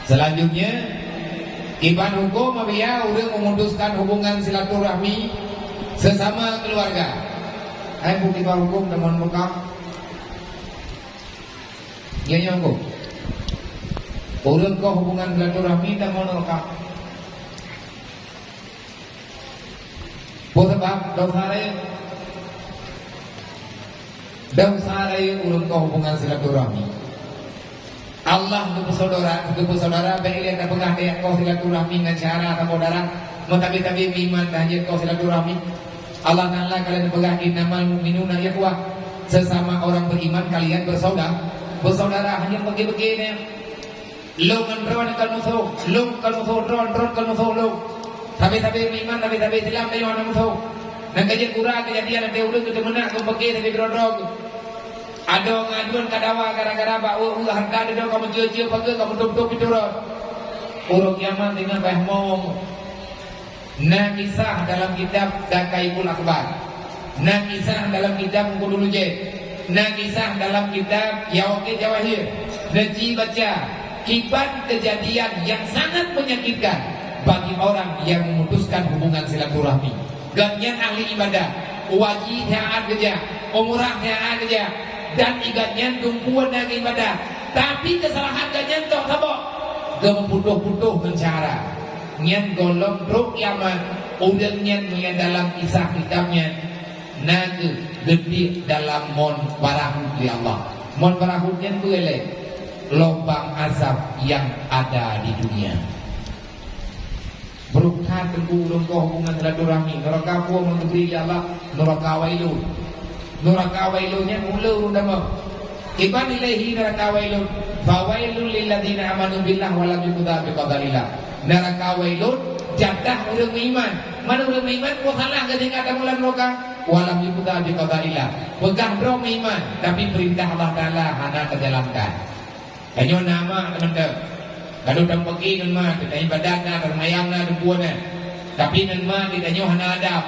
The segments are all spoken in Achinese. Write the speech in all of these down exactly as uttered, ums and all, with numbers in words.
Selanjutnya, kiban huköm apabila ureuëng memutuskan hubungan silaturahmi sesama keluarga. Hai, bu kiban huköm teman mukam. Ya, ya, huköm. Ureuëng keu hubungan silaturahmi teman mukam. Peue sabab? Desya rayeuk. Desya rayeuk ureuëng keu hubungan silaturahmi. Allah geupeusaudara, geupeusaudara, bék ilée tapeugah tajak keu silaturahmi ngon syedara saboh darah, meutabé-tabé meuiman dan jeuet keu silaturahmi. Allah Taala ka lheueh neupeugah, "Innamal mu'minuna ikhwah." Sesama orang beriman kalian bersaudara, bersaudara, hana bagi-bagi nyan. Lôn ngon droeneuh kon musoh, lôn kon musoh droeneuh, droeneuh kon musoh lôn. Sabe-sabe meuiman, sabe-sabe Islam, tanyoe hana musoh. Nyang ka jeuet gura keujadian, até ureuëng geuteumeunak, geupeuke sabe droe-droe. Adoe ngon droeneuh ka dawa gara-gara bak ureuëng hareuta, dudoe ka meucue-cue pageue, ka meutup-tup pintoe rot. Uroe kiamat teungoh bah mong. Na kisah dalam kitab Daqaiqul Akhbar. Na kisah dalam kitab Unqudul Hujaij. Na kisah dalam kitab Yaqut Jawahir. Neuci baca kiban keujadian nyang sangat menyakitkan bagi orang yang memutuskan hubungan silaturahmi. Gobnyan ahli ibadat, haji siat geujak, umrah siat geujak, dan gobnyan dumpeue na ibadat. Tapi keusalahan gobnyan toh saboh, geumeuputoh-putoh ngon syedara. Nyan gohlom trok kiamat, ureuëng nyan meunyo dalam kisah kitab nyan, na geuh geudiek dalam mon barahut lé Allah. Mon barahut nyan peue lé? Lubang azab yang ada di dunia. Brok that teungku ureuëng keu hubungan silaturahmi. Nuraka peue meungeubri lé Allah? Nuraka Wailun. Nuraka Wailun nyan uleue ureuëng damong. Kiban ilaihi naraka wailun, fawailul lilladzina amanu billah wa lam yuqda biqadaillah. Naraka wailun jatah ureuëng meuiman. Man ureuëng meuiman, peue salah geutinggai tamong lam naraka? Wa lam yuqda biqadaillah. Peugah droe meuiman, tapi peurintah Allah Taala hana teujalankan. Tanyoe na ma teumantong. Ka lheueh tameupaké ngon ma, teuibadat na, teumayang na, dumpeue na. Tapi ngon ma tanyoe hana adab.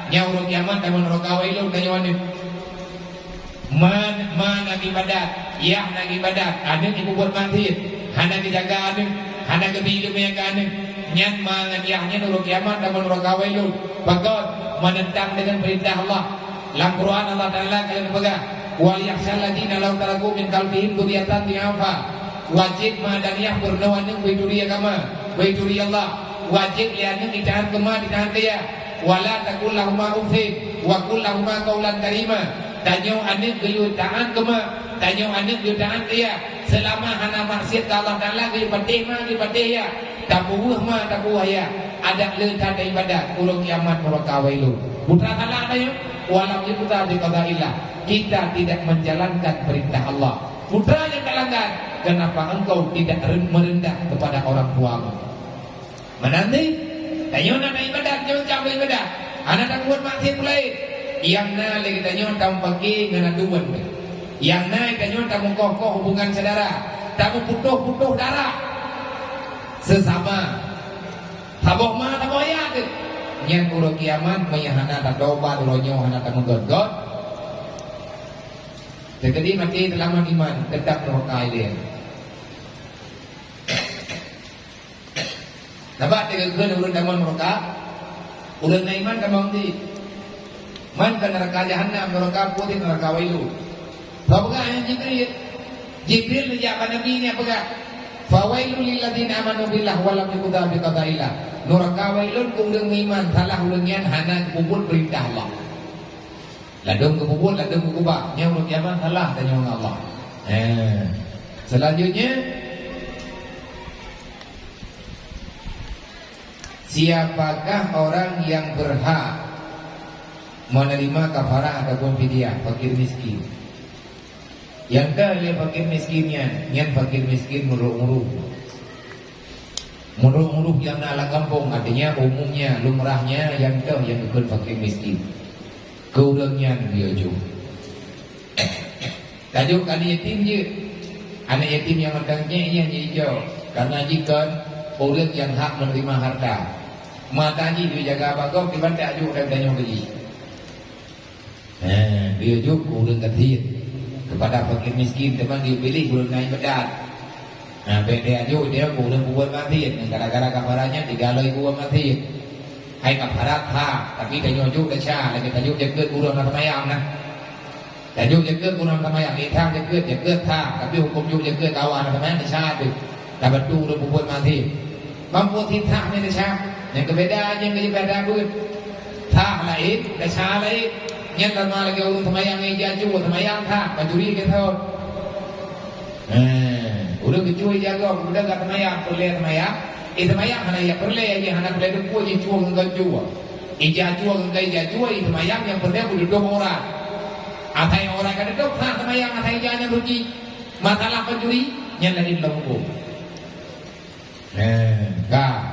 Nyan uroe kiamat tamong naraka wailun tanyoe aneuk. Ma, ma na ibadat, yah na ibadat, aneuk ibubuet maksiet, hana geujaga aneuk, hana geubri ileumèe keu aneuk. Nyan ma ngon yah nyan uroe kiamat tamong naraka wailun. Pakon? Meunentang deungon peurintah Allah. Lam Quran Allah Taala ka geupeugah, "Wal yakhsyal ladzina law taraku min khalfihim dzurriyyatan dhi'afa." Wajéb ma dan yah peurunoe aneuk beuturi agama, beuturi Allah. Wajéb lé aneuk jitaát keu ma, jitaát keu yah. "Wala taqul lahuma uffin wa qul lahuma qaulan karima." Tanyoe aneuk geuyue taát keu ma, tanyoe aneuk geuyue taát keu yah. Seulama hana maksiet keu Allah Taala, geuyue patéh ma, geuyue patéh yah. Tapeuweueh ma, tapeuweueh yah. Adak le that ibadat, uroe kiamat naraka wailun. Putra salah tanyoe, wa lam yuqda biqadaillah. Kita tidak menjalankan perintah Allah. Putra nyang talanggar, kenapa engkau tidak ren-, merendah kepada orang tuamu? Meunan deh, tanyoe na ibadat, nyoe cam ibadat. Hana tabuet maksiet laén. Nyang na lé geutanyoe tameupaké ngon adoe. Nyang na geutanyoe tameukoh-koh hubungan syedara, tameuputoh-putoh darah sesama. Saboh ma, saboh yah teuh. Nyan uroe kiamat, meunyo hana tatobat, uroe nyoe hana tameugöt-göt, teukeudi maté teulamon iman, teutap naraka ilée. Sabab teugeukheun ureuëng tamong naraka, ureuëng na iman tamong di. Man ka naraka jahanam, naraka putih, naraka wailun. Soe peugah nyan? Jibril. Jibril neujak bak Nabi nyan peugah, "Fawailul lilladzina amanu billah wa lam yuqda biqadaillah." Naraka wailun keu ureuëng meuiman, salah ureuëng nyan hana geupeubuet peurintah Allah. Ladôm geupeubuet, ladôm geukeubah, nyan uroe kiamat salah tanyoe ngon Allah. Eh. Selanjutnya, siapakah orang yang berhak menerima kafarah ataupun fidyah fakir miskin? Nyang ka lé fakir miskin nyan, nyan fakir miskin meurok-meurok. Meurok-meurok nyang na lam gampông, artinya umumnya, lumrahnya, nyang toh nyang geukheun fakir miskin. Keu ureuëng nyan geuyue jok. Tajok aneuk yatim jeuet. Aneuk yatim nyang mantong nyek nyan jijok, karena jikheun ureuëng nyang hak menerima harta. Mata jih dijaga bak gob, kiban tajok dan tanyoe keu jih. Eh, geuyue jok keu ureuëng gasien, kepada fakir miskin, teuma geuyue piléh ureuëng na ibadat. Nah, bèk teuajoh deh ureueng peubuet maksiet, gara-gara kafarat nyan tiga lôn peubuet maksiet. Hai kafarat that, tapi tanyoe jok desya, lagèe tanyoe jakeuet ureueng na seumayang na. Tanyoe jakeuet ureueng na seumayang, eh, that jakeuet, jakeuet that, tapi huköm jok jakeuet kawan na seumayang desya teuh. Tabantu ureueng peubuet maksiet. Ban buet that nyan desya, nyang keubeda nyan keu ibadah beuet. That laén, desya laén. Nyan sama lagèe ureueng seumayang ngon ija cue, seumayang that, pancuri geuthon. Eh, ureueng geucue ija gob, ureueng ka seumayang, peureulèe seumayang. Eh, seumayang hana ija peureulèe, ija hana peureulèe teupue, jicue ngon gob cue. Ija cue ngon gob ija cue, eh, seumayang nyang peureulèe beudôh-dôh orang. Asai orang ka teudôh, sah seumayang asai ija nyan suci. Masalah pancuri, nyan laén lom huköm. Eh, ka.